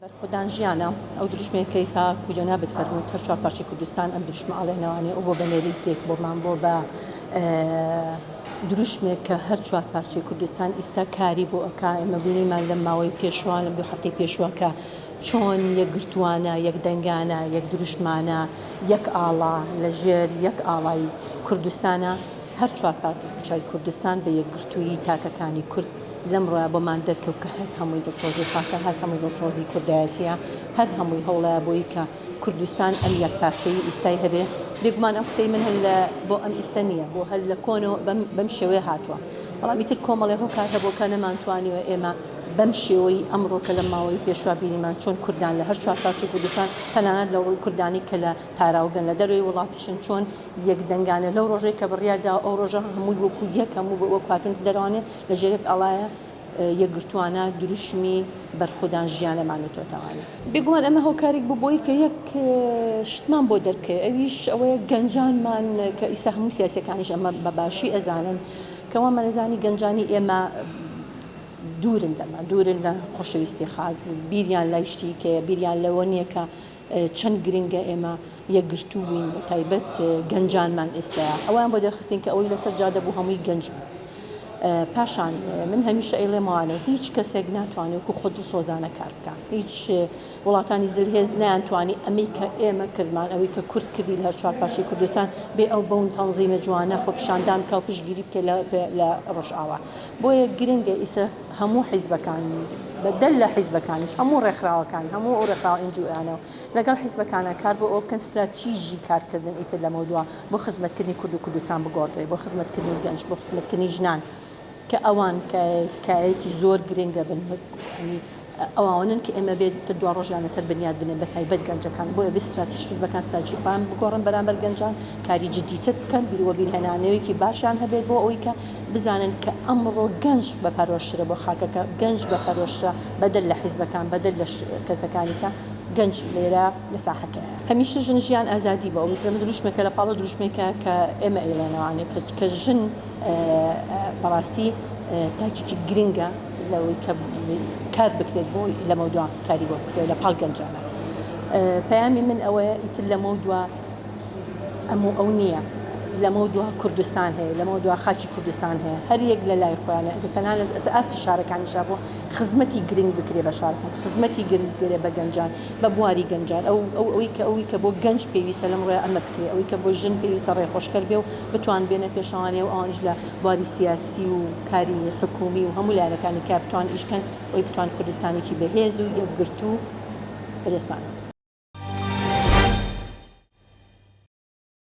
بەرخۆدان ژیانە، ئەو دروشمەیە کە ئیستا کو جەنابت فەرمووت هەر چوار پارچەی کوردستان ئەم دروشمە ئەڵێنەوانێ ئەو بۆ بە نەریتێک بۆمان بۆ بە دروشمێک کە هەر چوار پارچەی کوردستان ئیستا کاری بۆ ئەکا ئێمە بینیمان لەم ماوەی پێشوە لەم دوو هەفتەی پێشوە کە چۆن یەکگرتووانە یەکدەنگانە یەک دروشمانە یەک ئاڵا لە ژێر یەک ئاڵای کوردستانە هەر چوار پارچەی کوردستان بە یەکگرتوویی تاکەکانی کورد لەمڕۆیا بۆمان دەرکەوت کە هەر هەمووی دڵسۆزی خاکە، هەر هەمووی دڵسۆزی کوردایەتییە، هەر هەمووی هەوڵە بۆی کە کوردستان ئەم یەکپارچەیی ئیستای هەبێ. بێگومان ئەم قسەی من هەر لە بۆ ئەم ئیستە نییە، بۆ هەر لە کۆنەوە بەم بەم شێوەیە هاتووە. بەڵام ئیتر کۆمەڵێ هۆکار هەبووە کە نەمانتوانیوە ئێمە بەم شێوەی ئەمڕۆ کە لەم ماوەی پێشوە بینیمان چۆن کوردان لە هەر چوار پارچەی کوردستان تەنانەت لەو کوردانەی کە لە تاراوگەن لە دەرەوەی وڵاتیشن چۆن یەکدەنگانە لەو ڕۆژەی کە بڕیار داوە ئەو ڕۆژە هەمووی وەکوو یەک هەموو وەکوو هاتوونەتە دەرەوانێ لە ژێر یەک ئاڵایە یەکگرتووانە دروشمی بەرخودان ژیانەمان وتۆتەوانێ. بێگومان ئەمە هۆکارێک بوو بۆی کە یەک شتمان بۆ دەرکەوێ ئەویش ئەوەیە گەنجانمان کە ئیستا هەموو سیاسیەکانیش ئەمە بە باشی ئەزانن کە وامان ئەزانی گەنجانی ئێمە دوورن لەمە دوورن لە خۆشەویستی خاک بیریان لای شتی کەیە بیریان لەوە نییە کە چەند گرنگە ئێمە یەکگرتوو بین بە تایبەت گەنجانمان ئێستایا ئەوەیان بۆ دەرخستین کە ئەوەی لەسەر جادە بوو هەمووی گەنج بوو پاشان من هەمیشە ئەیڵێمەوانێ هیچ کەسێک ناتوانێت وەکو خۆ دڵسۆزانە کار بکە هیچ وڵاتانی زلهێز نەیانتوانی ئەمەی کە ئێمە کردمان ئەوەی کە کورد کردی لە هەر چوار پارچەی کوردستان بێ ئەو بەون تەنزیمە جوانە خۆپیشاندان بکە و پشتگیری بکە لە ڕۆژئاوا بۆیە گرنگە ئیسە هەموو حیزبەکان بەدەر لە حیزبەکانیش هەموو ڕێکخراوەکان هەموو ئەو ڕێکخراوە NGO یانە و لەگەڵ حیزبەکانا کار بۆ ئەوە بکەن ستراتیژی کارکردن ئیتر لەمەودوا بۆ خزمەتکردنی کورد و کوردستان بگۆڕدرێ بۆ خزمەتکردنی گەنج بۆ خزمەتکردنی ژنان کە ئەوان کایەکی زۆر گرنگە بن یانی ئەوانن کە ئێمە بێت تر دوا ڕۆژیان لەسەر بنیات بنێن بە تایبەت گەنجەکان بۆیە بێ ستراتیژ حیزبەکان ستراتیژی خۆیان بگۆڕن بەرامبەر گەنجان کاری جدیتر بکەن بیر وەبیرهێنانەوەیەکی باشیان هەبێت بۆ ئەوەی کە بزانن کە ئەمڕۆ گەنج بە پەرۆشترە بۆ خاکەکە گەنج بە پەرۆشترە بەدەر لە حیزبەکان بەدەر لە کەسەکانی کە گەنج لێرە لە ساحەکەیە. هەمیشە ژن ژیان ئازادی بووە ئەوەی کە دروشمێکە لە پاڵ ئەو دروشمێکە کە ئێمە ئەیڵێنەوانێ کە ژن بەڕاستی تاکێکی گرنگە لەوەی کە کار بکرێت بۆ لەمەودوا کاری بۆ بکرێت لە پاڵ گەنجانە پەیامی من ئەوەیە ئیتر لەمەودوا ئەم و ئەو نییە. لەمەودوا کوردستان هەیە، لەمەودوا خاکی کوردستان هەیە. هەر یەک لە لای خۆیانە، ئەگەر تەنانەت لەسەر ئاستی شارەکانیشا بۆ خزمەتی گرنگ بکرێ بە شارەکان، خزمەتی گرنگ بکرێ بە گەنجان، بە بواری گەنجان، ئەو ئەو ئەوەی کە ئەوەی کە بۆ گەنج پێویستە لەمڕۆیا ئەمە بکرێ، ئەوەی کە بۆ ژن پێویستە ڕێخۆشکەر بێ و بتوان بێنە پێشەوانێ و ئەوانیش لە بواری سیاسی و کاری حکوومی و هەموو لایەنەکانی کار بتوان ئیش کەن، ئەوەی بتوان کوردستانێکی بەهێز و یەکگرتوو بەدەستمان.